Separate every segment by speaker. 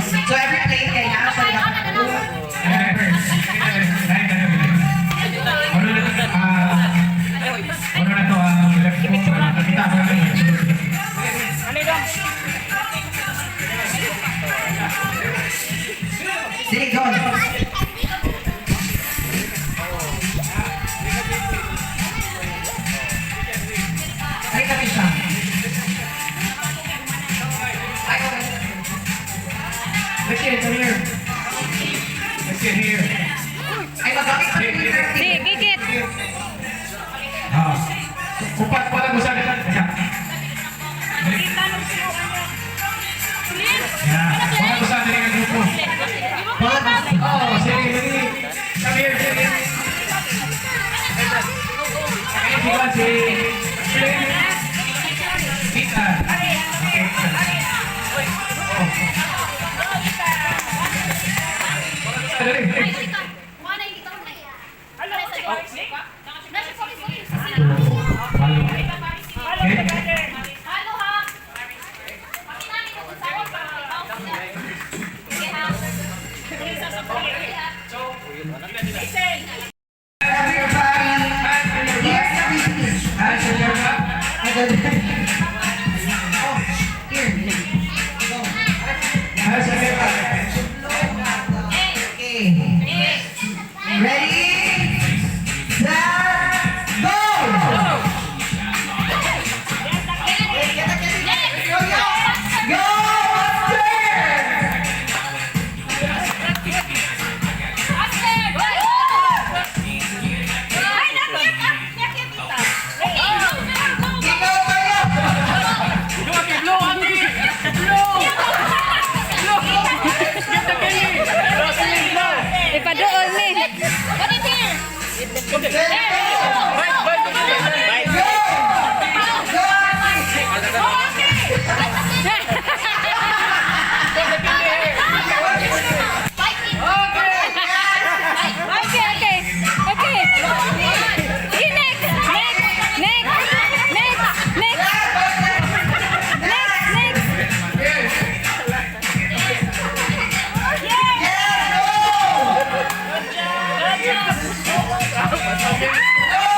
Speaker 1: So every plate kay naa siya na
Speaker 2: Members. Lain ka na bilang. Ano na, ano na to ang left ko, nakita ko lang yung sunod.
Speaker 1: Sige, go. Ay, kami siya. Ay, okay.
Speaker 2: Let's get come here. Let's get here.
Speaker 1: Ay, magamit pa rin yung
Speaker 3: Sige, kikit.
Speaker 2: Ah. Upat pa lang usa nila. Isa. Yeah. Wala usa nila nga grupo. Oh, sige, sige. Come here, sige. Okay, si Juan, si Ethan. Okay, Ethan. Oh. Dali, dali. Okay.
Speaker 1: Everybody, here's the finish.
Speaker 2: Hands your camera.
Speaker 1: Oh, here. Go.
Speaker 2: Hands your camera.
Speaker 1: Okay. Ready? Set, go! Go, go! Go, Master! Ikaw kayo!
Speaker 4: Blow, Ate! Blow! Blow! Get the candy! Blow! Blow!
Speaker 3: Ipadool ni.
Speaker 1: Go!
Speaker 4: Bite, bite, bite!
Speaker 1: Go! Go!
Speaker 4: Get the candy here!
Speaker 3: Okay. Sige, next. Next. Next. Next. Next. Next. Next.
Speaker 1: Yes, go! Go! Go, go!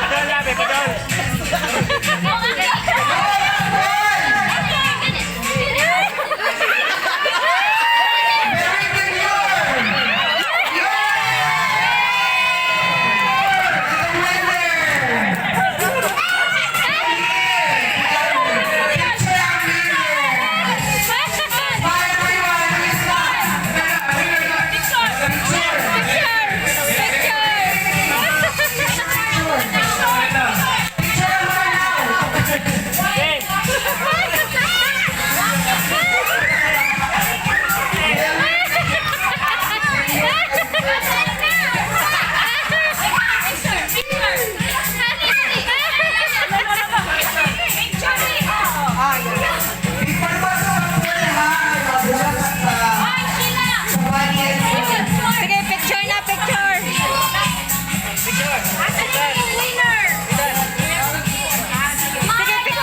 Speaker 4: Padol, labi, padol!
Speaker 1: Very good yun! Yeah! The winner! Picture ang winner! Five, three, one, please stop! Picture!
Speaker 3: Picture. Picture.
Speaker 1: Picture ang winner now!
Speaker 4: Game!
Speaker 1: Before pa sa pagpuli ha, mabuhat sa funniest.
Speaker 3: Sige, picture na, picture.
Speaker 4: Picture!
Speaker 3: Sige, picture, picture.
Speaker 4: Winner, dali!
Speaker 3: One, two, three,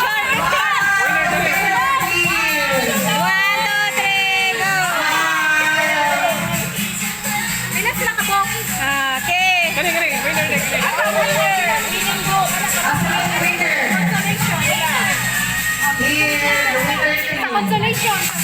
Speaker 3: go. Okay.
Speaker 4: Kani, kani! Winner, dali!
Speaker 1: Asa yung winner? Here, the winner.
Speaker 5: Consolation.